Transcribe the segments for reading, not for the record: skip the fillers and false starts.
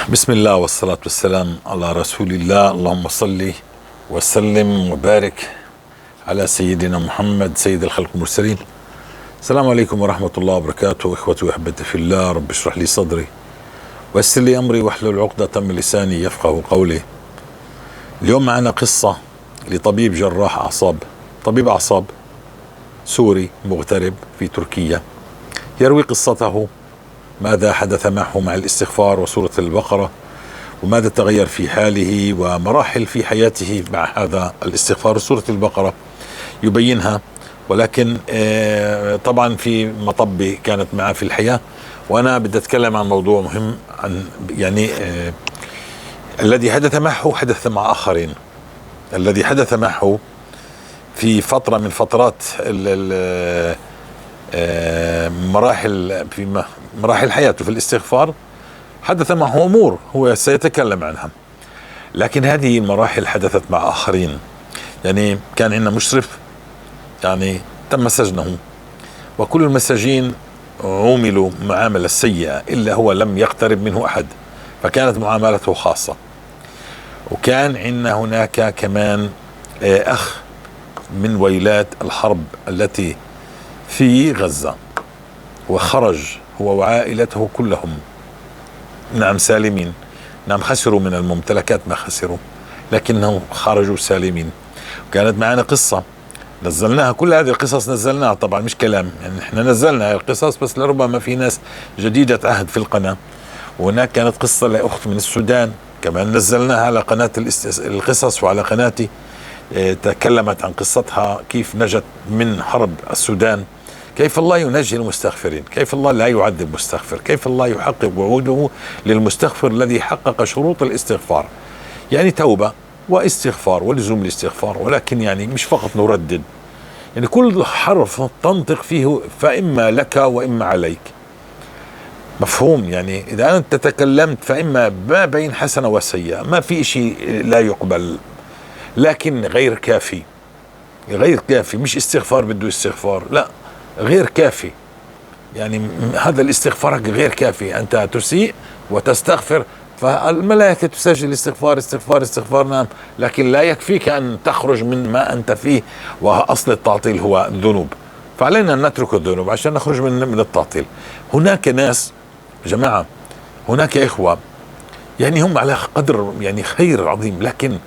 بسم الله والصلاة والسلام على رسول الله، اللهم صل وسلم وبارك على سيدنا محمد سيد الخلق المرسلين. السلام عليكم ورحمة الله وبركاته. إخوتي وأحبتي في الله، رب اشرح لي صدري ويسر لي أمري واحلل عقدة من لساني يفقه قولي. اليوم معنا قصة لطبيب جراح أعصاب، طبيب أعصاب سوري مغترب في تركيا، يروي قصته، ماذا حدث معه مع الاستغفار وسورة البقرة، وماذا تغير في حاله ومراحل في حياته مع هذا الاستغفار وسورة البقرة يبينها. ولكن طبعا في مطبة كانت معه في الحياة، وأنا بدي أتكلم عن موضوع مهم، عن يعني الذي حدث معه حدث مع آخرين. الذي حدث معه في فترة من فترات مراحل في مراحل حياته في الاستغفار، حدث معه أمور هو سيتكلم عنها، لكن هذه المراحل حدثت مع آخرين. يعني كان عندنا مشرف يعني تم سجنه، وكل المساجين عوملوا معاملة سيئة إلا هو لم يقترب منه أحد، فكانت معاملته خاصة. وكان عندنا هناك كمان أخ من ويلات الحرب التي في غزة، وخرج هو وعائلته كلهم نعم سالمين، نعم خسروا من الممتلكات ما خسروا، لكنهم خرجوا سالمين. وكانت معنا قصة نزلناها، كل هذه القصص نزلناها طبعا مش كلام، يعني احنا نزلنا هذه القصص بس لربما في ناس جديدة عهد في القناة. وهناك كانت قصة لأخت من السودان كمان نزلناها على قناة القصص وعلى قناتي، تكلمت عن قصتها كيف نجت من حرب السودان، كيف الله ينجي المستغفرين، كيف الله لا يعذب مستغفر، كيف الله يحقق وعوده للمستغفر الذي حقق شروط الاستغفار، يعني توبة واستغفار ولزوم الاستغفار. ولكن يعني مش فقط نردد، يعني كل حرف تنطق فيه فإما لك وإما عليك، مفهوم؟ يعني إذا أنت تكلمت فإما ما بين حسنة وسيئة، ما في شيء لا يقبل، لكن غير كافي، غير كافي. مش استغفار بده استغفار، لا غير كافي. يعني هذا الاستغفار غير كافي، أنت تسيء وتستغفر فالملائكة تسجل استغفار استغفار استغفار، نعم، لكن لا يكفيك أن تخرج من ما أنت فيه، وأصل التعطيل هو الذنوب، فعلينا أن نترك الذنوب عشان نخرج من التعطيل. هناك ناس جماعة، هناك إخوة يعني هم على قدر يعني خير عظيم، لكن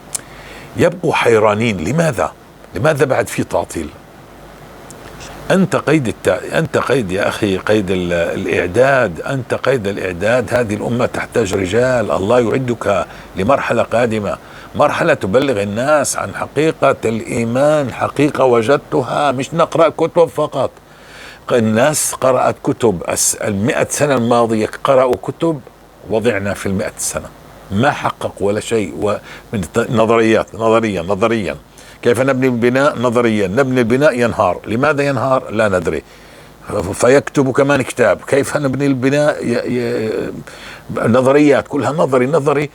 يبقوا حيرانين. لماذا؟ لماذا بعد في تعطيل؟ أنت قيد أنت قيد يا أخي، قيد الإعداد، أنت قيد الإعداد. هذه الأمة تحتاج رجال، الله يعدك لمرحلة قادمة، مرحلة تبلغ الناس عن حقيقة الإيمان، حقيقة وجدتها، مش نقرأ كتب فقط. الناس قرأت كتب 100 سنة الماضية، قرأوا كتب، وضعنا في 100 سنة ما حقق ولا شيء، ومن نظريات، نظريا نظريا كيف نبني البناء، نظريا نبني البناء ينهار، لماذا ينهار لا ندري، فيكتب كمان كتاب كيف نبني البناء، نظريات كلها نظري نظري،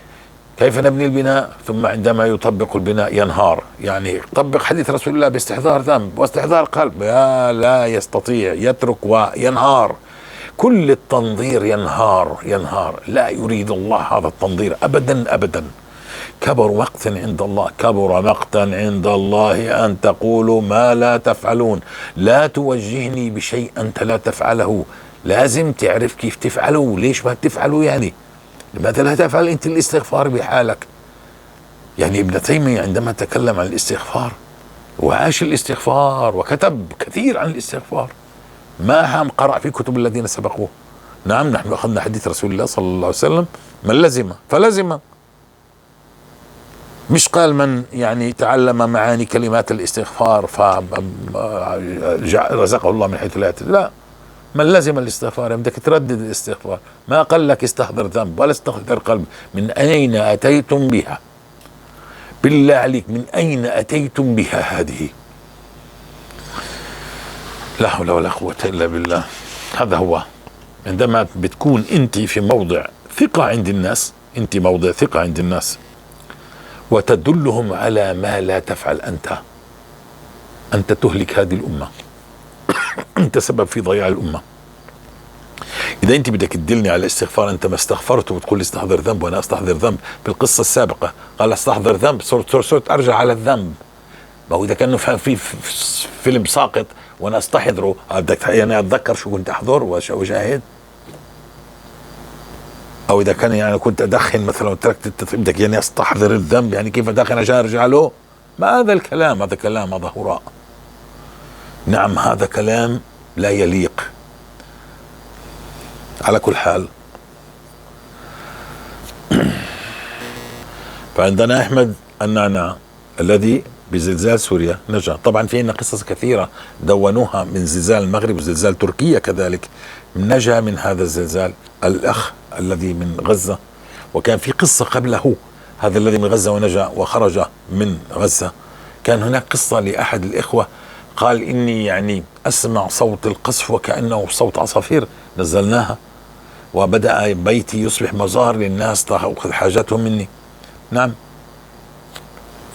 كيف نبني البناء، ثم عندما يطبق البناء ينهار. يعني طبق حديث رسول الله باستحضار ذنب واستحضار قلب، لا يستطيع، يترك وينهار. كل التنظير ينهار ينهار، لا يريد الله هذا التنظير أبدا أبدا. كبر مقتا عند الله، كبر مقتا عند الله أن تقولوا ما لا تفعلون. لا توجهني بشيء أنت لا تفعله، لازم تعرف كيف تفعله. ليش ما تفعله؟ يعني لماذا لا تفعل أنت الاستغفار بحالك؟ يعني ابن تيمية عندما تكلم عن الاستغفار وعاش الاستغفار وكتب كثير عن الاستغفار، ما هم قرأ في كتب الذين سبقوه. نعم نحن أخذنا حديث رسول الله صلى الله عليه وسلم، من لزم فلزم، مش قال من يعني تعلم معاني كلمات الاستغفار فرزقه الله من حيث لا يحتسب، لا، من لزم الاستغفار. بدك تردد الاستغفار، ما قال لك استحضر ذنب ولا استحضر قلب. من أين أتيتم بها؟ بالله عليك من أين أتيتم بها هذه؟ لا حول ولا قوة إلا بالله. هذا هو، عندما بتكون أنت في موضع ثقة عند الناس، أنت موضع ثقة عند الناس، وتدلهم على ما لا تفعل أنت، أنت تهلك هذه الأمة، أنت سبب في ضياع الأمة. إذا أنت بدك تدلني على الاستغفار، أنت ما استغفرت وبتقول استحضر ذنب وأنا أستحضر ذنب. في القصة السابقة قال استحضر ذنب، صرت أرجع على الذنب. ما هو إذا كان في فيلم ساقط وأنا أستحضره، بدك يعني أتذكر شو كنت أحضر وأشاهد. أو إذا كان يعني كنت أدخن مثلا وتركت التدخين، بدك يعني أستحضر الذنب، يعني كيف أدخن عشان أرجع له؟ ما هذا الكلام، هذا كلام، هذا هراء. نعم هذا كلام لا يليق. على كل حال فعندنا أحمد النعناع الذي بزلزال سوريا نجا. طبعا في عندنا قصص كثيرة دونوها من زلزال المغرب وزلزال تركيا كذلك، نجا من هذا الزلزال الأخ الذي من غزة، وكان في قصة قبله هذا الذي من غزة ونجا وخرج من غزة. كان هناك قصة لأحد الإخوة قال إني يعني أسمع صوت القصف وكأنه صوت عصافير، نزلناها وبدأ بيتي يصبح مزار للناس تأخذ حاجاتهم مني. نعم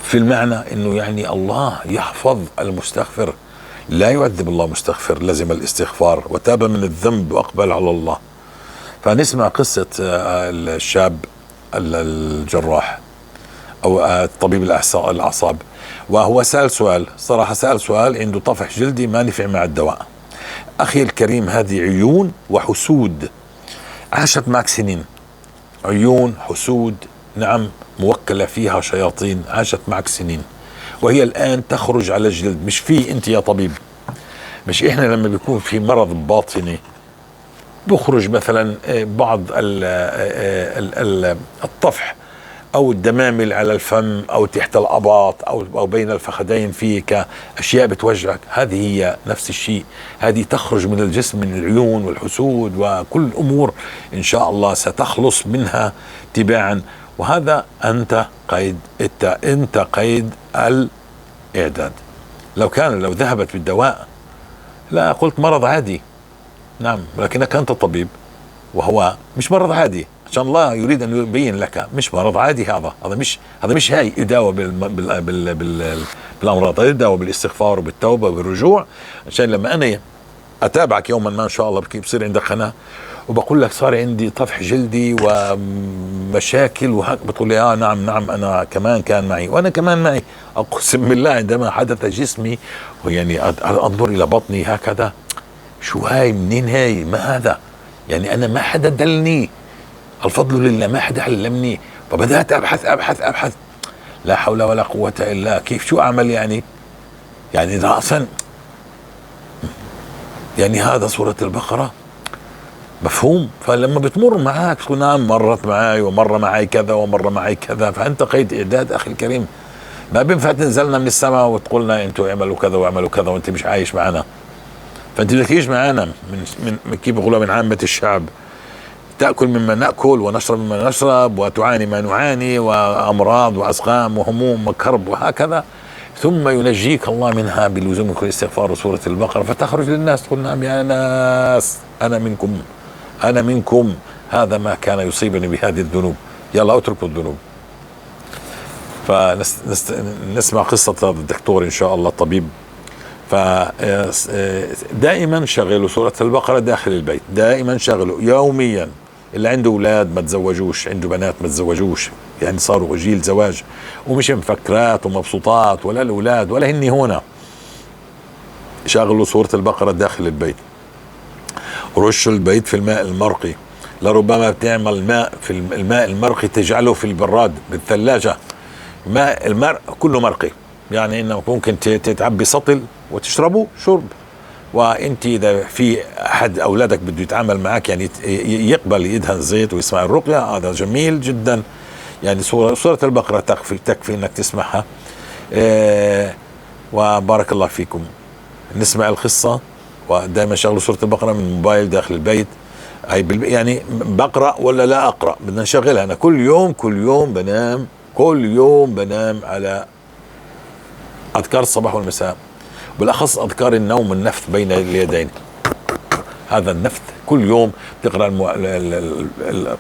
في المعنى أنه يعني الله يحفظ المستغفر، لا يعذب الله مستغفر، لزم الاستغفار وتاب من الذنب وأقبل على الله. فنسمع قصة الشاب الجراح أو طبيب الأعصاب، وهو سأل سؤال، صراحة سأل سؤال، عنده طفح جلدي ما نفع مع الدواء. أخي الكريم هذه عيون وحسود عاشت معك سنين، عيون حسود، نعم موكلة فيها شياطين، عاشت معك سنين وهي الآن تخرج على الجلد. مش في أنت يا طبيب، مش إحنا لما بيكون في مرض باطني بخرج مثلا بعض الطفح أو الدمامل على الفم أو تحت الأباط أو بين الفخذين، فيك أشياء بتوجعك، هذه هي نفس الشيء، هذه تخرج من الجسم من العيون والحسود وكل الأمور إن شاء الله ستخلص منها تباعا. وهذا أنت قيد أنت قيد الإعداد. لو ذهبت بالدواء لا قلت مرض عادي، نعم، ولكنك أنت طبيب وهو مش مرض عادي، عشان الله يريد أن يبين لك مش مرض عادي هذا، هذا مش هاي يداوى بالأمراض، هذا يداوى بالاستغفار وبالتوبة وبالرجوع. عشان لما أنا أتابعك يوما ما إن شاء الله بصير عندك قناة وبقول لك صار عندي طفح جلدي ومشاكل وهك، بتقول لي نعم نعم أنا كمان كان معي وأنا كمان معي. أقسم بالله عندما حدث جسمي يعني أنظر إلى بطني هكذا، شو هاي، منين هاي، ما هذا، يعني أنا ما حدا دلني، الفضل لله ما حدا علمني. فبدأت أبحث أبحث أبحث، لا حول ولا قوة إلا، كيف شو أعمل يعني رأسا يعني هذا سورة البقرة مفهوم. فلما بتمر معاك تقول نعم مرت معي ومر معي كذا ومر معي كذا، فأنت قيد إعداد أخي الكريم. ما بينفع تنزلنا من السماء وتقولنا أنتوا اعملوا كذا واعملوا كذا وأنت مش عايش معنا. فأنت بدك تعيش معنا من كيف بيقولوا من عامة الشعب، تأكل مما نأكل ونشرب مما نشرب وتعاني ما نعاني، وأمراض وأسقام وهموم وكرب وهكذا، ثم ينجيك الله منها بلزوم كل استغفار وسورة البقرة، فتخرج للناس تقول نعم يا ناس أنا منكم، أنا منكم، هذا ما كان يصيبني بهذه الذنوب، يلا اتركوا الذنوب. فنسمع قصة هذا الدكتور إن شاء الله الطبيب. فدائما شغلوا سورة البقرة داخل البيت، دائما شغلوا يوميا. اللي عنده أولاد ما تزوجوش، عنده بنات ما تزوجوش، يعني صاروا جيل زواج ومش مفكرات ومبسوطات، ولا الأولاد ولا هني هنا. شغلوا سورة البقرة داخل البيت، رشوا البيت في الماء المرقي، لربما بتعمل ماء في الماء المرقي تجعله في البراد بالثلاجة، ماء المرق كله مرقي، يعني انه ممكن تتعبي سطل وتشربه شرب. وانت اذا في احد اولادك بده يتعامل معك يعني يقبل يدهن زيت ويسمع الرقية، هذا جميل جدا. يعني سورة البقرة تكفي انك تسمعها. وبارك الله فيكم. نسمع القصة، ودائما شغلوا سورة البقرة من الموبايل داخل البيت. هي يعني بقرأ ولا لا أقرأ، بدنا نشغلها. أنا كل يوم بنام، كل يوم بنام على أذكار الصباح والمساء، بالأخص أذكار النوم والنفث بين اليدين. هذا النفث كل يوم تقرأ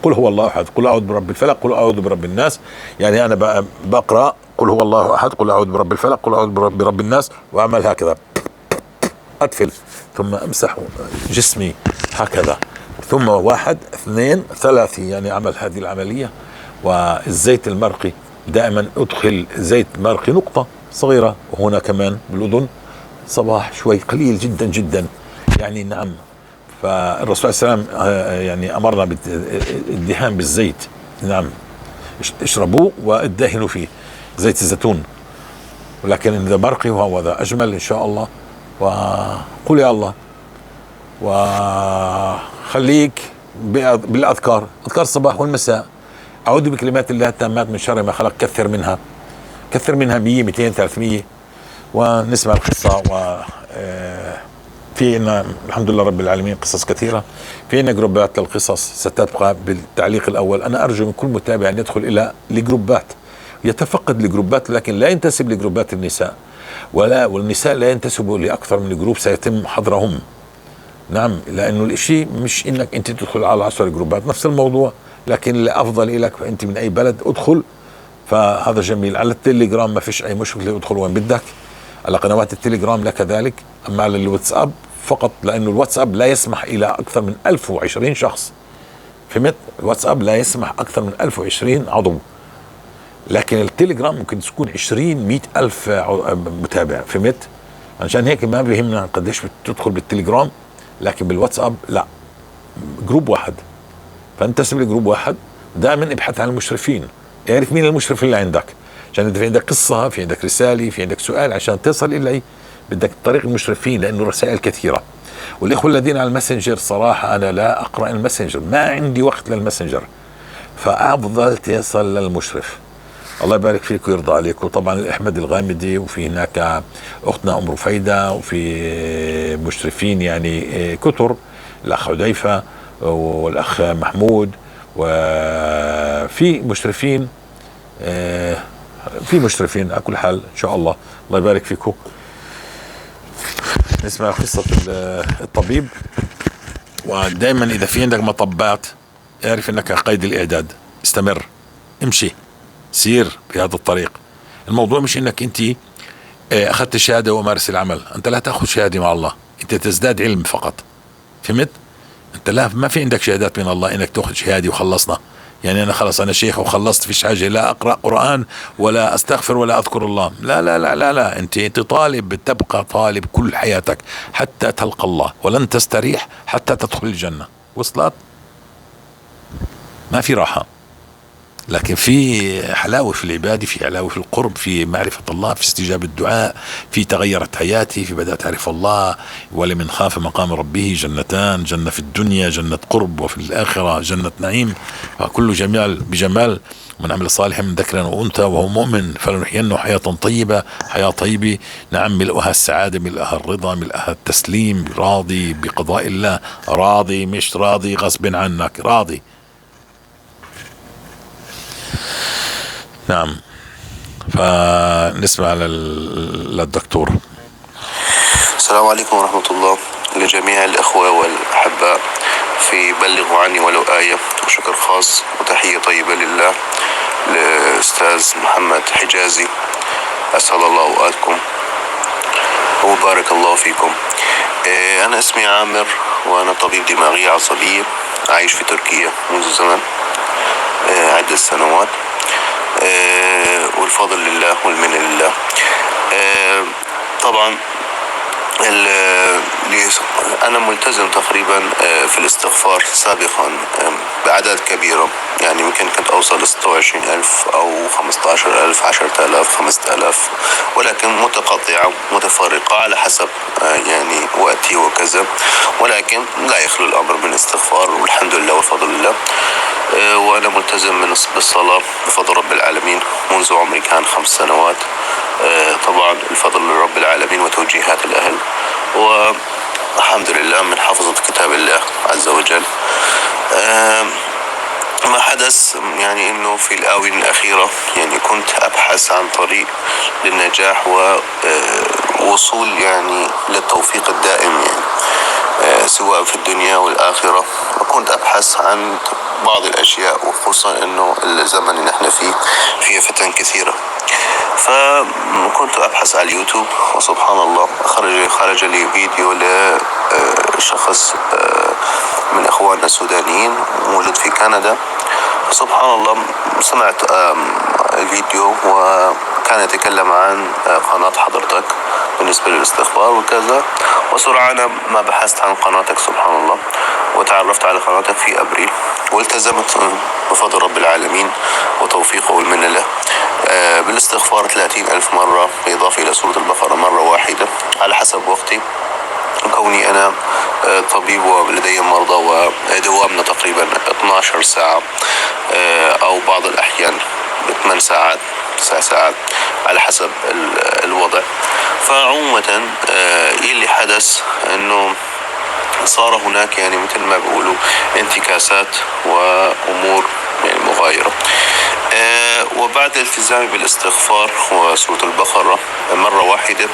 قل هو الله أحد، قل أعوذ برب الفلق، قل أعوذ برب الناس. يعني أنا بقرأ قل هو الله أحد، قل أعوذ برب الفلق، قل أعوذ برب الناس، وأعمل هكذا، أتفل ثم أمسح جسمي هكذا، ثم 1 2 3، يعني عمل هذه العملية. والزيت المرقي دائما أدخل زيت مرقي نقطة صغيرة، وهنا كمان بالأذن صباح شوي قليل جدا جدا يعني. نعم، فالرسول عليه السلام يعني أمرنا بالدهان بالزيت. نعم، اشربوه وادهنوا فيه زيت الزيتون، ولكن إذا مرقي وهو ذا أجمل إن شاء الله. وقول يا الله، وخليك بالأذكار، أذكار الصباح والمساء. أعوذ بكلمات الله التامات من شر ما خلق، كثر منها، كثر منها 100 200 300. ونسمع القصة. و في عنا الحمد لله رب العالمين قصص كثيرة، في عنا جروبات للقصص ستبقى بالتعليق الأول. أنا أرجو من كل متابع أن يدخل إلى الجروبات، يتفقد الجروبات، لكن لا ينتسب لجروبات النساء، والنساء لا ينتسبوا لأكثر من جروب، سيتم حظرهم. نعم، لأنه الإشي مش إنك أنت تدخل على 10 جروبات نفس الموضوع، لكن الأفضل لك أنت من أي بلد أدخل، فهذا جميل. على التليجرام ما فيش أي مشكلة، ادخل وين بدك، على قنوات التليجرام لا كذلك. أما على الواتساب فقط، لأنه الواتساب لا يسمح إلى أكثر من 1020 شخص، فهمت؟ الواتساب لا يسمح أكثر من 1020 عضو، لكن التليجرام ممكن تكون 20 100 ألف متابع، فهمت؟ عشان هيك ما بيهمنا قديش بتدخل بالتليجرام، لكن بالواتساب لا، group واحد، فانتسب ل group واحد. دائما ابحث عن المشرفين، اعرف مين المشرف اللي عندك، عشان اذا في عندك قصة، في عندك رسالة، في عندك سؤال، عشان تصل الي بدك طريق المشرفين، لانه الرسائل كثيرة. والاخوة الذين على الماسنجر، صراحة انا لا اقرا الماسنجر، ما عندي وقت للماسنجر، فافضل تصل للمشرف. الله يبارك فيك ويرضى عليك. وطبعا احمد الغامدي، وفي هناك اختنا ام رفيده، وفي مشرفين يعني كثر، الاخ حذيفة والاخ محمود، وفي مشرفين، في مشرفين على كل حال ان شاء الله. الله يبارك فيكم. نسمع قصة الطبيب. ودائما اذا في عندك مطبات اعرف انك قيد الاعداد، استمر، امشي، سير في هذا الطريق. الموضوع مش انك انت اخذت شهادة ومارس العمل، انت لا تاخذ شهادة مع الله، انت تزداد علم فقط، فهمت؟ انت لا، ما في عندك شهادات من الله انك تاخذ شهادة وخلصنا، يعني انا خلص انا شيخ وخلصت، فيش حاجة، لا اقرا قران ولا استغفر ولا اذكر الله، لا لا لا لا لا، انت طالب، تبقى طالب كل حياتك حتى تلقى الله، ولن تستريح حتى تدخل الجنة. وصلت؟ ما في راحة، لكن في حلاوة في العبادة، في حلاوة في القرب، في معرفة الله، في استجابة الدعاء، في تغيرت حياتي، في بدأت أعرف الله. ولمن خاف مقام ربه جنتان، جنة في الدنيا جنة قرب، وفي الآخرة جنة نعيم، فكل جمال بجمال. من عمل صالحا من ذكر وأنثى وهو مؤمن فلنحيينه حياة طيبة، حياة طيبة، نعم، ملؤها السعادة، ملؤها الرضا، ملؤها التسليم، راضي بقضاء الله، راضي مش راضي غصب عنك، راضي. نعم، فنسمع للدكتور. السلام عليكم ورحمة الله لجميع الإخوة والأحباء في بلغوا عني ولو آية، وشكر خاص وتحية طيبة لله لأستاذ محمد حجازي، أسأل الله أوقاتكم وبارك الله فيكم. أنا اسمي عامر، وأنا طبيب دماغية عصبية، عايش في تركيا منذ زمن عدة سنوات، والفضل لله والمنة لله. طبعا أنا ملتزم تقريبا في الاستغفار سابقا بأعداد كبيرة، يعني يمكن كنت أوصل 26,000 أو 15,000، 10,000، 5,000، ولكن متقطعة متفرقة على حسب يعني وقتي وكذا، ولكن لا يخلو الأمر من استغفار، والحمد لله والفضل لله. وأنا ملتزم بالصلاة بفضل رب العالمين منذ عمري كان 5 سنوات، طبعا الفضل لرب العالمين وتوجيهات الأهل، والحمد لله من حفظة كتاب الله عز وجل. ما حدث يعني إنه في الآونة الأخيرة يعني كنت أبحث عن طريق للنجاح ووصول يعني للتوفيق الدائم، يعني سواء في الدنيا والآخرة، وكنت أبحث عن بعض الأشياء، وخصوصا أنه الزمن اللي نحن فيه فيه فتن كثيرة. فكنت أبحث على اليوتيوب، وسبحان الله خرج لي فيديو لشخص من إخواننا السودانيين موجود في كندا. سبحان الله سمعت الفيديو وكان يتكلم عن قناة حضرتك بالنسبة للاستغفار وكذا، وسرعان ما بحثت عن قناتك سبحان الله وتعرفت على قناتك في أبريل، والتزمت بفضل رب العالمين وتوفيقه والمنة له بالاستغفار 30,000 مرة، بالإضافة إلى سورة البقرة مرة واحدة على حسب وقتي، كوني أنا طبيب ولدي مرضى ودوامنا تقريبا 12 ساعة أو بعض الأحيان 8 ساعات 9 ساعات على حسب الوضع. فعموما اللي حدث أنه صار هناك يعني مثل ما بيقولوا انتكاسات وأمور يعني مغايرة. وبعد التزامي بالاستغفار وسورة البقرة مرة واحدة،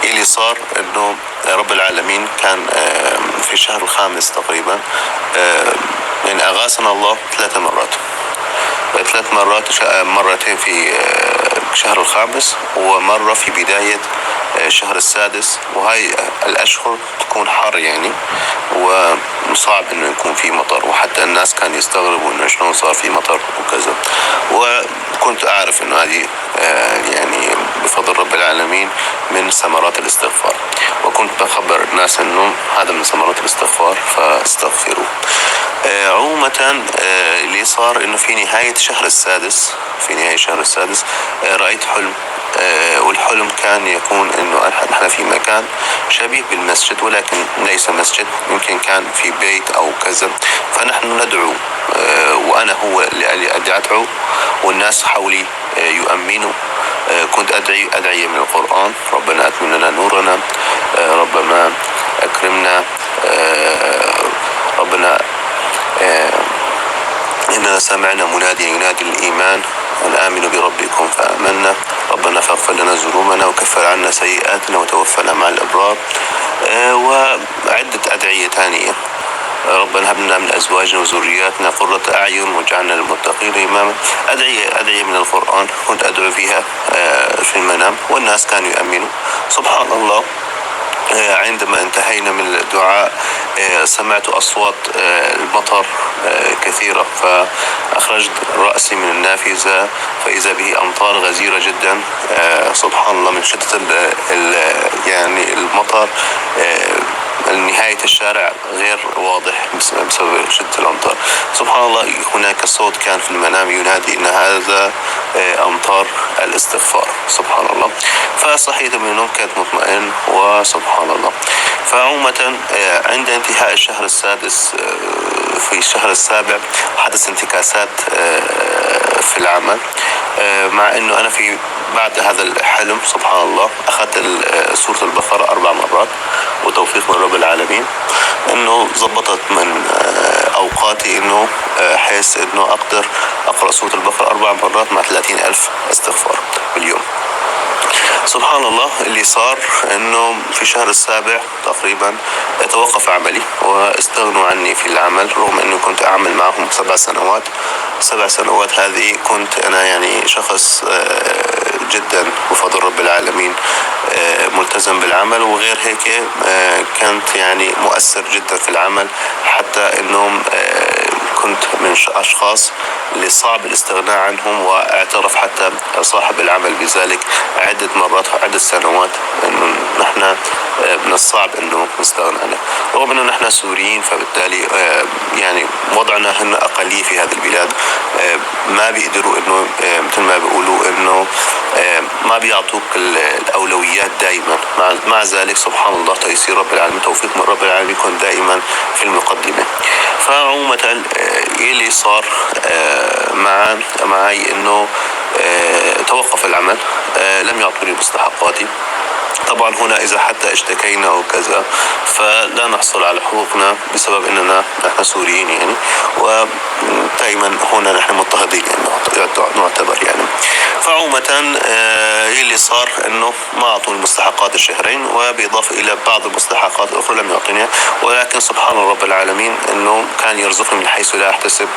اللي صار أنه رب العالمين كان في الشهر الخامس تقريبا يعني أغاثنا الله 3 مرات، 3 مرات، مرتين في الشهر الخامس ومرة في بداية الشهر السادس. وهاي الأشهر تكون حر يعني وصعب إنه يكون في مطر، وحتى الناس كانوا يستغربوا إنه شلون صار في مطر وكذا. وكنت أعرف إنه هذه يعني بفضل رب العالمين من ثمرات الاستغفار، وكنت بخبر الناس إنه هذا من ثمرات الاستغفار فاستغفروا. عموما اللي صار إنه في نهاية شهر السادس، في نهاية شهر السادس رأيت حلم، والحلم كان يكون إنه نحن في مكان شبيه بالمسجد ولكن ليس مسجد، يمكن كان في بيت أو كذا، فنحن ندعو وأنا هو اللي أدعو والناس حولي يؤمنوا. كنت أدعي من القرآن، ربنا أتمم لنا نورنا، ربنا أكرمنا، ربنا إننا سمعنا مناديا ينادي الإيمان أن آمنوا بربكم فآمنا، ربنا فاغفر لنا ذنوبنا وكفر عنا سيئاتنا وتوفنا مع الأبرار، وعدة أدعية ثانية، ربنا هب لنا من أزواجنا وذرياتنا قرة أعين واجعلنا للمتقين إماما. أدعية من القرآن كنت أدعو فيها في المنام والناس كانوا يؤمنوا. سبحان الله عندما انتهينا من الدعاء سمعت أصوات المطر كثيرة، فأخرجت رأسي من النافذة فإذا به أمطار غزيرة جدا. سبحان الله من شدة يعني المطر نهاية الشارع غير واضح بسبب شدة الأمطار. سبحان الله هناك صوت كان في المنام ينادي إن هذا أمطار الاستغفار. سبحان الله. فصحيت من النوم كانت مطمئن وسبحان الله. فعموما عند انتهاء الشهر السادس في الشهر السابع حدث انتكاسات في العمل، مع انه انا في بعد هذا الحلم سبحان الله اخذت سورة البقرة 4 مرات، وتوفيق من رب العالمين انه زبطت من اوقاتي انه حيث انه اقدر اقرأ سورة البقرة 4 مرات مع 30,000 استغفار باليوم. سبحان الله اللي صار انه في الشهر السابع تقريبا توقف عملي واستغنوا عني في العمل، رغم انه كنت اعمل معهم 7 سنوات. 7 سنوات هذه كنت انا يعني شخص جدا بفضل رب العالمين ملتزم بالعمل، وغير هيك كنت يعني مؤثر جدا في العمل، حتى انه كنت من اشخاص اللي صعب الاستغناء عنهم، واعترف حتى صاحب العمل بذلك عدة مرات عدة سنوات انه نحن من الصعب انه نستغنى عنه، رغم انه نحن سوريين فبالتالي يعني وضعنا هن اقلية في هذه البلاد، ما بيقدروا انه مثل ما بيقولوا انه ما بيعطوك الاولويات دائما. مع ذلك سبحان الله تيسير رب العالمين، توفيق من رب العالمين يكون دائما في المقدمة. فعموما اللي صار معي انه توقف العمل، لم يعطوني مستحقاتي. طبعا هنا اذا حتى اشتكينا او كذا فلا نحصل على حقوقنا بسبب اننا نحن سوريين يعني، ودائما هنا نحن مضطهدين يعني نعتبر يعني. فعموما اللي صار انه ما اعطوني مستحقات الشهرين، وبالاضافه الى بعض المستحقات الاخرى لم يعطيني، ولكن سبحان رب العالمين انه كان يرزقني من حيث لا احتسب.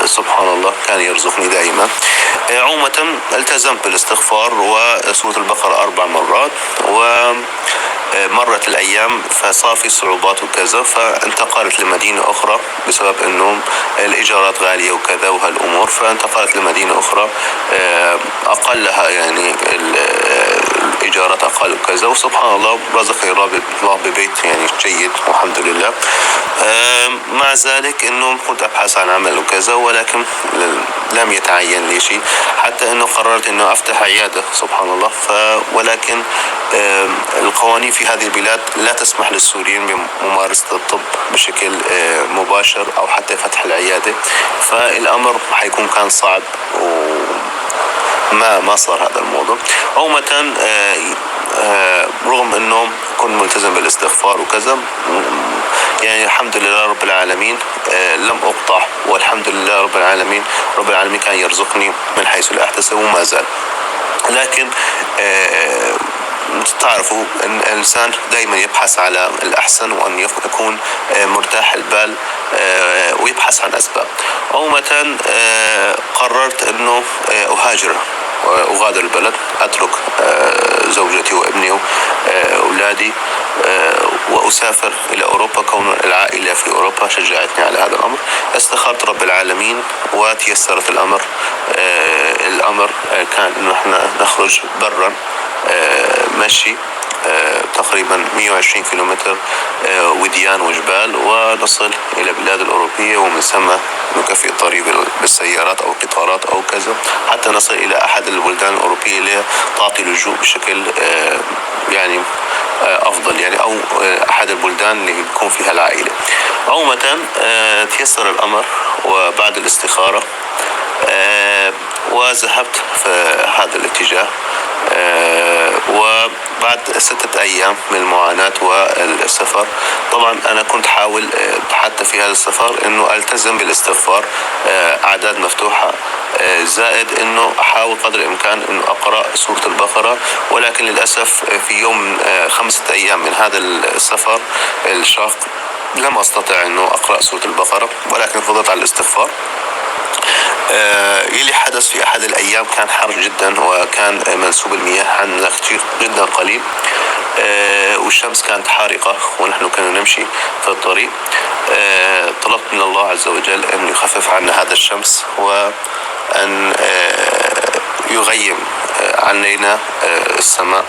سبحان الله كان يرزقني دائما. عموما التزمت بالاستغفار وسورة البقرة 4 مرات، ومرت الأيام فصار في صعوبات وكذا، فانتقلت لمدينة أخرى بسبب أنه الإيجارات غالية وكذا وهالأمور، فانتقلت لمدينة أخرى أقلها يعني الإيجارات أقل وكذا، وسبحان الله رزقني الله ببيت يعني جيد والحمد لله. مع ذلك أنه كنت أبحث عن عمل وكذا، ولكن لم يتعين لي شيء، حتى أنه قررت أنه أفتح عيادة سبحان الله. ولكن القوانين في هذه البلاد لا تسمح للسوريين بممارسة الطب بشكل مباشر أو حتى فتح العيادة، فالأمر حيكون كان صعب وما ما صار هذا الموضوع. عموما رغم أنه كنت ملتزم بالاستغفار وكذا، يعني الحمد لله رب العالمين لم أقطع، والحمد لله رب العالمين، رب العالمين كان يرزقني من حيث لا أحتسب وما زال. لكن تعرفوا أن الإنسان دائما يبحث على الأحسن وأن يكون مرتاح البال ويبحث عن أسباب. عموما قررت أنه أهاجر وأغادر البلد، أترك زوجتي وابني وأولادي وأسافر إلى أوروبا، كون العائلة في أوروبا شجعتني على هذا الأمر. استخرت رب العالمين وتيسرت الأمر. الأمر كان أنه إحنا نخرج برا مشي تقريبا 120 كيلومتر وديان وجبال، ونصل إلى البلاد الأوروبية، ومن ثم نكفي الطريق بالسيارات أو القطارات أو كذا حتى نصل إلى أحد البلدان الأوروبية اللي تعطي لجوء بشكل يعني أفضل، يعني أو أحد البلدان اللي يكون فيها العائلة. عموما تيسر الأمر وبعد الاستخارة وذهبت في هذا الاتجاه. وبعد 6 أيام من المعاناة والسفر، طبعا أنا كنت حاول حتى في هذا السفر أنه ألتزم بالاستغفار، أعداد مفتوحة، زائد أنه أحاول قدر الإمكان أنه أقرأ سورة البقرة، ولكن للأسف في يوم 5 أيام من هذا السفر الشاق لم أستطع أنه أقرأ سورة البقرة، ولكن فضلت على الاستغفار. يلي حدث في أحد الأيام كان حر جدا، وكان منسوب المياه عندنا كثير جدا قليل، والشمس كانت حارقة ونحن كنا نمشي في الطريق. طلبت من الله عز وجل أن يخفف عنا هذا الشمس وأن يغيم علينا السماء.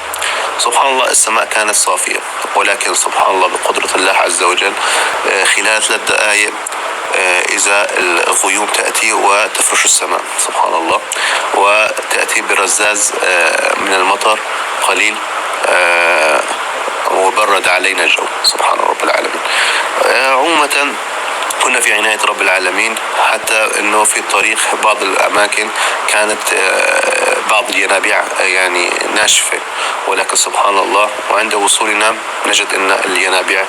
سبحان الله السماء كانت صافية، ولكن سبحان الله بقدرة الله عز وجل خلال 3 دقائق إذا الغيوم تأتي وتفرش السماء سبحان الله، وتأتي برزاز من المطر قليل، وبرد علينا الجو سبحان رب العالمين. عموما كنا في عناية رب العالمين، حتى أنه في الطريق بعض الأماكن كانت بعض الينابيع يعني ناشفة، ولكن سبحان الله وعند وصولنا نجد أن الينابيع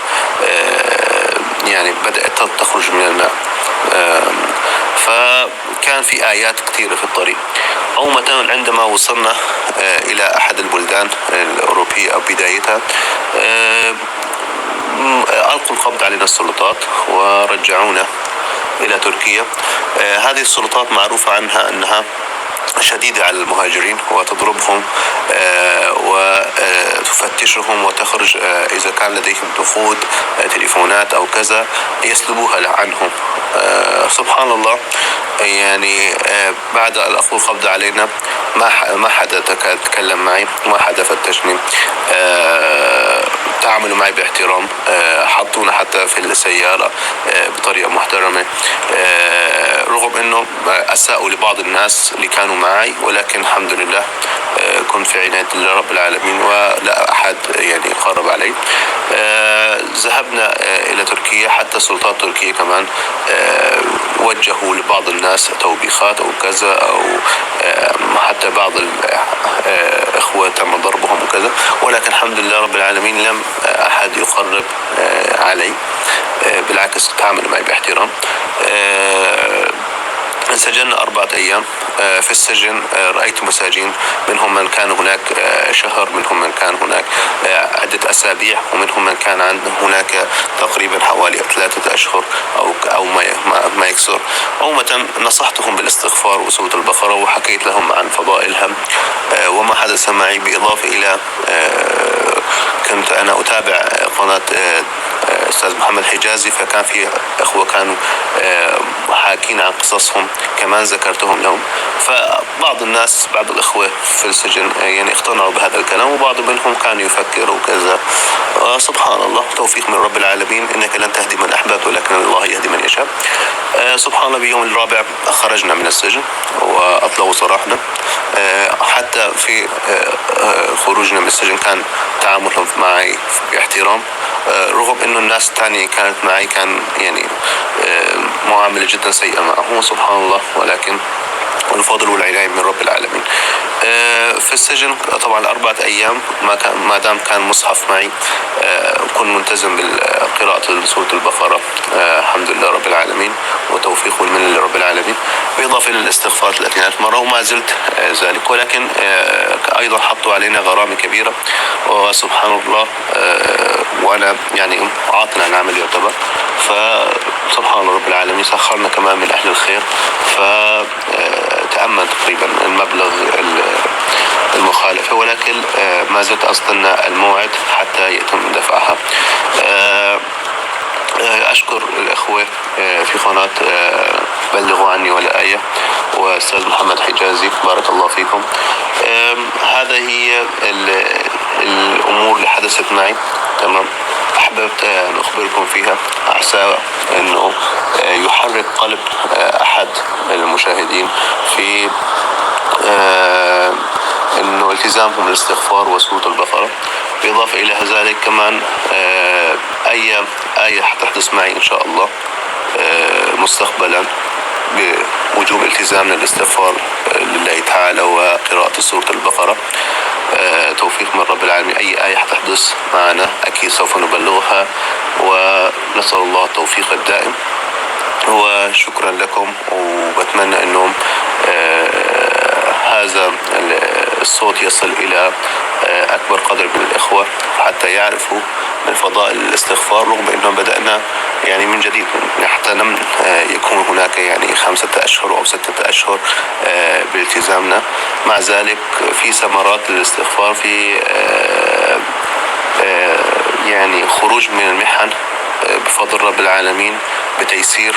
يعني بدأت تخرج من الماء. فكان في آيات كثيرة في الطريق. عموما عندما وصلنا إلى أحد البلدان الأوروبية أو بدايتها، ألقوا القبض علينا السلطات ورجعونا إلى تركيا. هذه السلطات معروفة عنها أنها شديدة على المهاجرين وتضربهم وتفتشهم وتخرج إذا كان لديهم نقود، تليفونات أو كذا يسلبوها عنهم. سبحان الله، يعني بعد ألقوا القبض علينا ما حدا تكلم معي، ما حدا فتشني، تعاملوا معي باحترام، حطونا حتى في السيارة بطريقة محترمة، رغم أنه أساءوا لبعض الناس اللي كانوا معي، ولكن الحمد لله كنت في عناية الله رب العالمين ولا أحد يعني قرب علي. ذهبنا إلى تركيا، حتى السلطات التركية كمان وجهوا لبعض الناس توبيخات أو كذا، أو حتى بعض الإخوة تم ضربهم وكذا، ولكن الحمد لله رب العالمين لم أحد يقرب علي، بالعكس تعاملوا معي باحترام. انسجننا 4 أيام في السجن. رأيت مساجين، منهم من كان هناك شهر، منهم من كان هناك عدة أسابيع، ومنهم من كان هناك تقريبا حوالي 3 أشهر أو ما يكسر. عموما نصحتهم بالاستغفار وسورة البقرة، وحكيت لهم عن فضائلها وما حدث معي. بالإضافة إلى كنت أنا أتابع قناة أستاذ محمد حجازي، فكان في أخوة كانوا حاكين عن قصصهم، كمان ذكرتهم لهم. فبعض الناس، بعض الأخوة في السجن يعني اقتنعوا بهذا الكلام، وبعض منهم كانوا يفكروا وكذا. سبحان الله، توفيق من رب العالمين، إنك لن تهدي من أحببت ولكن الله يهدي من يشاء. سبحان الله، بيوم الرابع خرجنا من السجن وأطلقوا سراحنا. حتى في خروجنا من السجن كان تعاملهم معي باحترام، رغم انه الناس الثانية كانت معي كان يعني معاملة جدا سيئة معهم، سبحان الله، ولكن الفضل والعناية من رب العالمين. في السجن طبعا 4 أيام ما دام كان مصحف معي، كنت ملتزم بالقراءة سورة البقرة، الحمد لله رب العالمين، وتوفيق من رب العالمين، بالإضافة إلى الاستغفار 30,000 مرة، وما زلت ذلك. ولكن أيضا حطوا علينا غرامة كبيرة، وسبحان الله، وأنا يعني عاطل عن عمل يعتبر، فسبحان الله رب العالمين سخرنا كمان من أهل الخير، فتأمن تقريبا المبلغ المخالفة، ولكن ما زلت أستنى الموعد حتى يتم دفعها. أشكر الأخوة في قناة بلغوا عني ولا آية، وأستاذ محمد حجازي، بارك الله فيكم. هذا هي الأمور اللي حدثت معي، تمام. أحببت أن أخبركم فيها، عسى أنه يحرك قلب أحد المشاهدين في أنه التزامهم الاستغفار وسورة البقرة. بالإضافة إلى ذلك كمان أي آية حتحدث معي إن شاء الله مستقبلا بوجوب التزامنا الاستغفار لله تعالى وقراءة سورة البقرة، توفيق من رب العالمين. أي آية حتحدث معنا أكيد سوف نبلغها، ونسأل الله التوفيق الدائم. وشكرا لكم، وبتمنى أنه هذا الصوت يصل إلى أكبر قدر من الإخوة حتى يعرفوا من فضائل الاستغفار، رغم أنه بدأنا يعني من جديد، حتى لم يكون هناك يعني 5 أشهر أو 6 أشهر بالتزامنا. مع ذلك في ثمرات للاستغفار، في يعني خروج من المحن بفضل رب العالمين بتيسير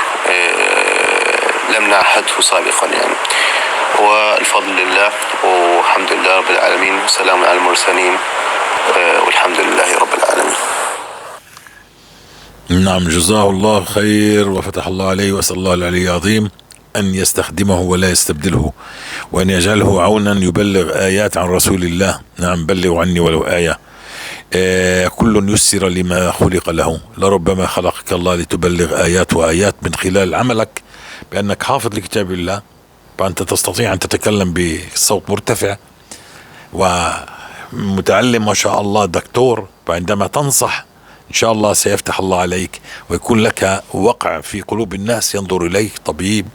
لم نعهده سابقا يعني. والفضل لله، والحمد لله رب العالمين، والسلام على المرسلين، والحمد لله رب العالمين. نعم، جزاه الله خير وفتح الله عليه، وأسأل الله العلي العظيم أن يستخدمه ولا يستبدله، وأن يجعله عونا يبلغ آيات عن رسول الله. نعم، بلغوا عني ولو آية. كل يسر لما خلق له، لربما خلقك الله لتبلغ آيات وآيات من خلال عملك، بأنك حافظ لكتاب الله، فأنت تستطيع أن تتكلم بصوت مرتفع، ومتعلم ما شاء الله، دكتور، فعندما تنصح إن شاء الله سيفتح الله عليك ويكون لك وقع في قلوب الناس، ينظر إليك طبيب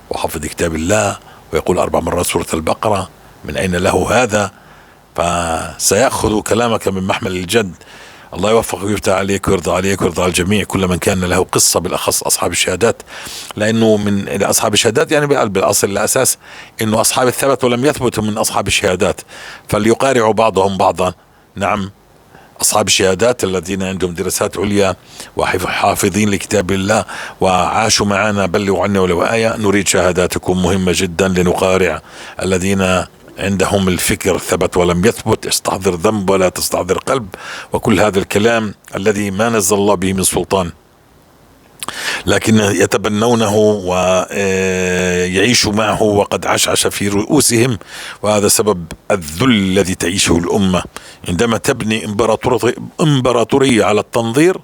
وحافظ كتاب الله ويقول 4 مرات سورة البقرة، من أين له هذا؟ فسيأخذ كلامك من محمل الجد. الله يوفقك ويفتح عليك ويرضى عليك ويرضى على الجميع، كل من كان له قصة، بالأخص أصحاب الشهادات، لأنه من أصحاب الشهادات يعني بالأصل الأساس أنه أصحاب الثبت ولم يثبتوا من أصحاب الشهادات، فليقارعوا بعضهم بعضا. نعم، أصحاب الشهادات الذين عندهم دراسات عليا وحافظين لكتاب الله وعاشوا معنا، بلغوا عنا ولو آية، نريد شهاداتكم مهمة جدا لنقارع الذين عندهم الفكر ثبت ولم يثبت، استحضر ذنب ولا تستحضر قلب، وكل هذا الكلام الذي ما نزل الله به من سلطان، لكن يتبنونه ويعيشوا معه وقد عشعش في رؤوسهم. وهذا سبب الذل الذي تعيشه الأمة. عندما تبني إمبراطورية على التنظير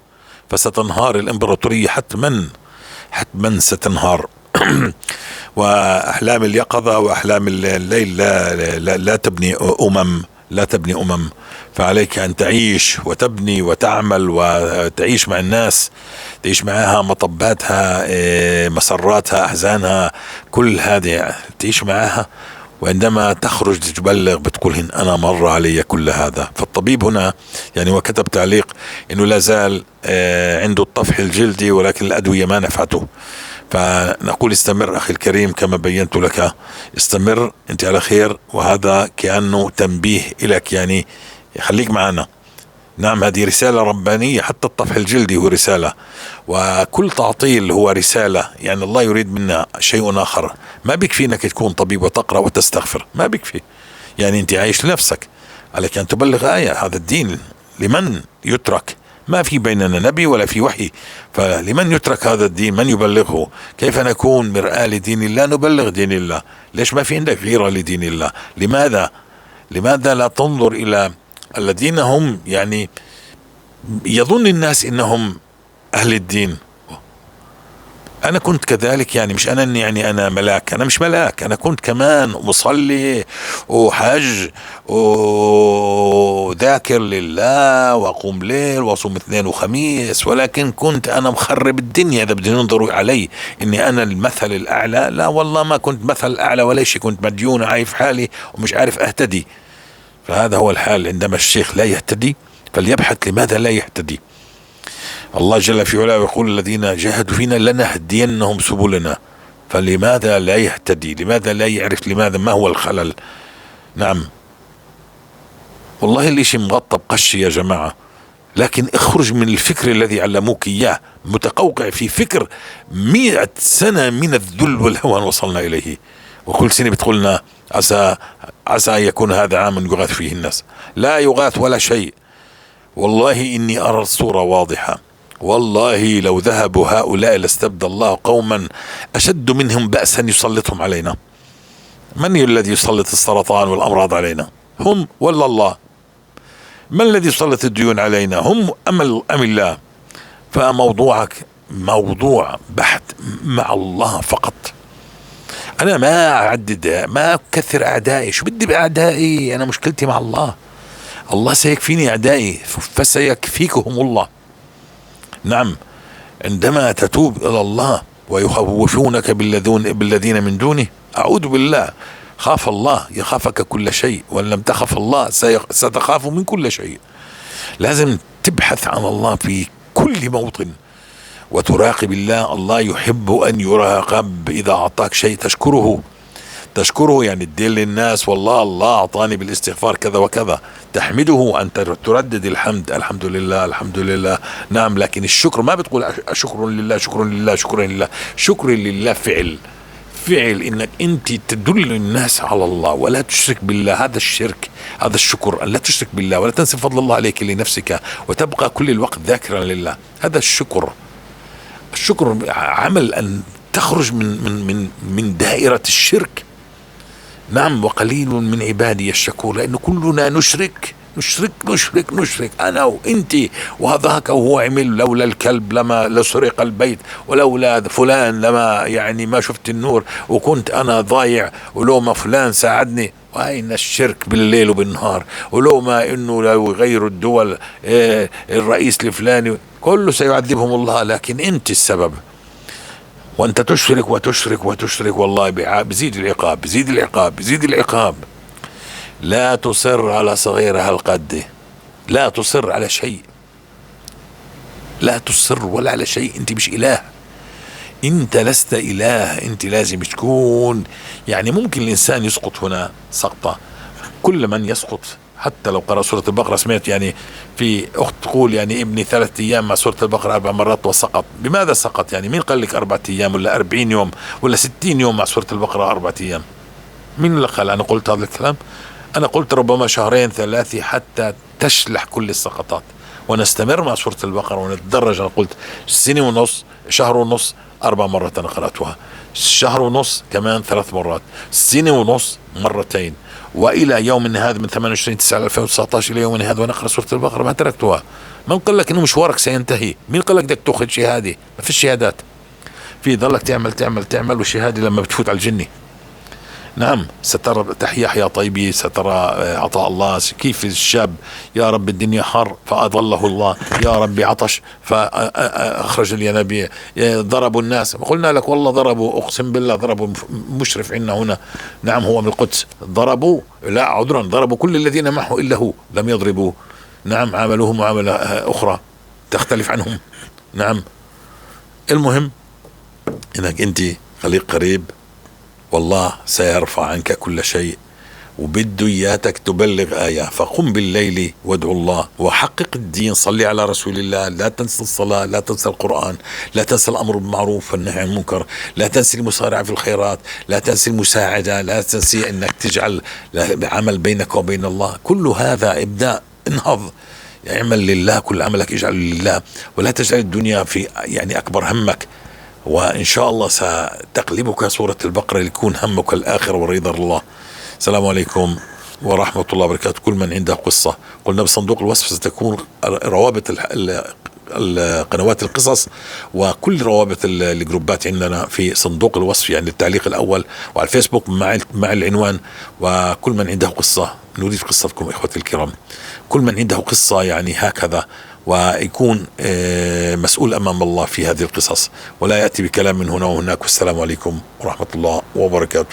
فستنهار الإمبراطورية حتما، حتما ستنهار. وأحلام اليقظة وأحلام الليل لا, لا, لا تبني أمم، لا تبني أمم. فعليك أن تعيش وتبني وتعمل وتعيش مع الناس، تعيش معاها مطباتها، مسراتها، أحزانها، كل هذه تعيش معاها. وعندما تخرج تبلغ بتقول إن أنا مر علي كل هذا. فالطبيب هنا هو كتب تعليق إنه لا زال عنده الطفح الجلدي ولكن الأدوية ما نفعته. فنقول استمر أخي الكريم كما بينت لك، استمر أنت على خير، وهذا كأنه تنبيه لك، خليك معنا. نعم هذه رسالة ربانية، حتى الطفح الجلدي هو رسالة، وكل تعطيل هو رسالة. الله يريد منا شيء آخر. ما بيكفي إنك تكون طبيب وتقرأ وتستغفر، ما بيكفي. أنت عايش لنفسك، عليك أن تبلغ آية. هذا الدين لمن يترك؟ ما في بيننا نبي ولا في وحي، فلمن يترك هذا الدين؟ من يبلغه؟ كيف نكون مرآة لدين الله؟ نبلغ دين الله. ليش ما في عندك غيرة لدين الله؟ لماذا؟ لماذا لا تنظر إلى الذين هم يظن الناس إنهم أهل الدين؟ أنا كنت كذلك، مش أنا إني أنا ملاك، أنا مش ملاك، أنا كنت كمان مصلي وحج وذاكر لله وأقوم ليل وأصوم اثنين وخميس، ولكن كنت أنا مخرب الدنيا. إذا بدهم ينظروا علي إني أنا المثل الأعلى، لا والله ما كنت مثل أعلى ولا شيء، كنت مديون عايف حالي ومش عارف أهتدي. فهذا هو الحال، عندما الشيخ لا يهتدي فليبحث لماذا لا يهتدي. الله جل في علاه يقول الذين جاهدوا فينا لنهدينهم سبلنا. فلماذا لا يهتدي؟ لماذا لا يعرف؟ لماذا؟ ما هو الخلل؟ نعم والله الاشي مغطى بقش يا جماعة، لكن اخرج من الفكر الذي علموك إياه، متقوقع في فكر 100 سنة من الذل والهوان وصلنا إليه، وكل سنة بتقولنا عسى أن يكون هذا عام يغاث فيه الناس. لا يغاث ولا شيء. والله إني أرى الصورة واضحة، والله لو ذهبوا هؤلاء لاستبدل الله قوما أشد منهم بأسا يسلطهم علينا. من الذي يسلط السرطان والأمراض علينا؟ هم ولا الله؟ من الذي يسلط الديون علينا؟ هم أم الله؟ فموضوعك موضوع بحث مع الله فقط. أنا ما أعدد، ما أكثر أعدائي، شو بدي بأعدائي؟ أنا مشكلتي مع الله، الله سيكفيني أعدائي فسيكفيكهم الله. نعم عندما تتوب إلى الله ويخوفونك بالذين من دونه، أعوذ بالله، خاف الله يخافك كل شيء، وإن لم تخف الله ستخاف من كل شيء. لازم تبحث عن الله في كل موطن وتراقب الله. الله يحب أن يراقب، إذا أعطاك شيء تشكره، تشكره يعني تدل للناس والله الله أعطاني بالاستغفار كذا وكذا، تحمده أن تردد الحمد، الحمد لله الحمد لله. نعم لكن الشكر ما بتقول شكر لله شكر لله شكر لله، شكر لله فعل، فعل إنك أنت تدل الناس على الله ولا تشرك بالله. هذا الشرك، هذا الشكر، أن لا تشرك بالله ولا تنسب فضل الله عليك لنفسك وتبقى كل الوقت ذاكرا لله. هذا الشكر. الشكر عمل أن تخرج من دائرة الشرك. نعم وقليل من عبادي الشكور، لأنه كلنا نشرك نشرك نشرك نشرك، أنا وإنتي وهذاك وهو عمل، لولا الكلب لما لسرق البيت، ولولا فلان لما ما شفت النور، وكنت أنا ضايع، ولو ما فلان ساعدني. وأين الشرك بالليل وبالنهار؟ ولو ما إنه لو يغيروا الدول، الرئيس الفلاني، كله سيعذبهم الله، لكن أنت السبب، وأنت تشرك وتشرك وتشرك، والله بزيد العقاب، بزيد العقاب، بزيد العقاب. لا تصر على صغيرها هالقد، لا تصر على شيء، لا تصر ولا على شيء. أنت مش إله، أنت لست إله، أنت لازم تكون ممكن الإنسان يسقط هنا سقطة، كل من يسقط حتى لو قرأ سورة البقرة. سمعت في أخت تقول ابني 3 أيام مع سورة البقرة 4 مرات وسقط. بماذا سقط؟ مين قال لك 4 أيام ولا 40 يوم ولا 60 يوم مع سورة البقرة 4 أيام؟ مين اللي قال؟ أنا قلت هذا الكلام؟ أنا قلت ربما شهرين 3 حتى تشلح كل السقطات، ونستمر مع سورة البقرة ونتدرج. أنا قلت سنة ونص، شهر ونص، 4 مرات أنا قرأتها، شهر ونص كمان 3 مرات، سنة ونص مرتين، وإلى يوم هذا من 28/9/2019 إلى يوم هذا ونقرأ سورة البقرة ما تركتها. من قال لك إنه مشوارك سينتهي؟ مين قال لك بدك تأخذ شهادة؟ ما فيش شهادات، في ضلك تعمل تعمل تعمل، والشهادة لما بتفوت على الجنة. نعم، سترى تحيا حياة طيبة، سترى عطاء الله. كيف الشاب يا رب الدنيا حر فأظله الله، يا رب عطش فأخرج الينابيع، ضربوا الناس، قلنا لك والله ضربوا، أقسم بالله ضربوا مشرف عندنا هنا، نعم هو من القدس، ضربوا، لا عذرا ضربوا كل الذين معه إلا هو لم يضربوه، نعم عاملوه معاملة أخرى تختلف عنهم. نعم، المهم إنك أنت خليك قريب، والله سيرفع عنك كل شيء، وبده إياتك تبلغ آية. فقم بالليل وادعو الله وحقق الدين، صلي على رسول الله، لا تنسى الصلاة، لا تنسى القرآن، لا تنسى الأمر بالمعروف والنهي عن المنكر، لا تنسى المسارعة في الخيرات، لا تنسى المساعدة، لا تنسي أنك تجعل عمل بينك وبين الله. كل هذا ابدأ، انهض، اعمل لله، كل عملك اجعله لله، ولا تجعل الدنيا في أكبر همك. وإن شاء الله ستقلبك سورة البقرة ليكون همك الآخرة ورضا الله. السلام عليكم ورحمة الله وبركاته. كل من عنده قصة، قلنا بصندوق الوصف ستكون روابط قنوات القصص وكل روابط الجروبات عندنا في صندوق الوصف، يعني التعليق الأول، وعلى الفيسبوك مع العنوان. وكل من عنده قصة، نريد قصتكم إخوتي الكرام، كل من عنده قصة هكذا، ويكون مسؤول أمام الله في هذه القصص، ولا يأتي بكلام من هنا وهناك. والسلام عليكم ورحمة الله وبركاته.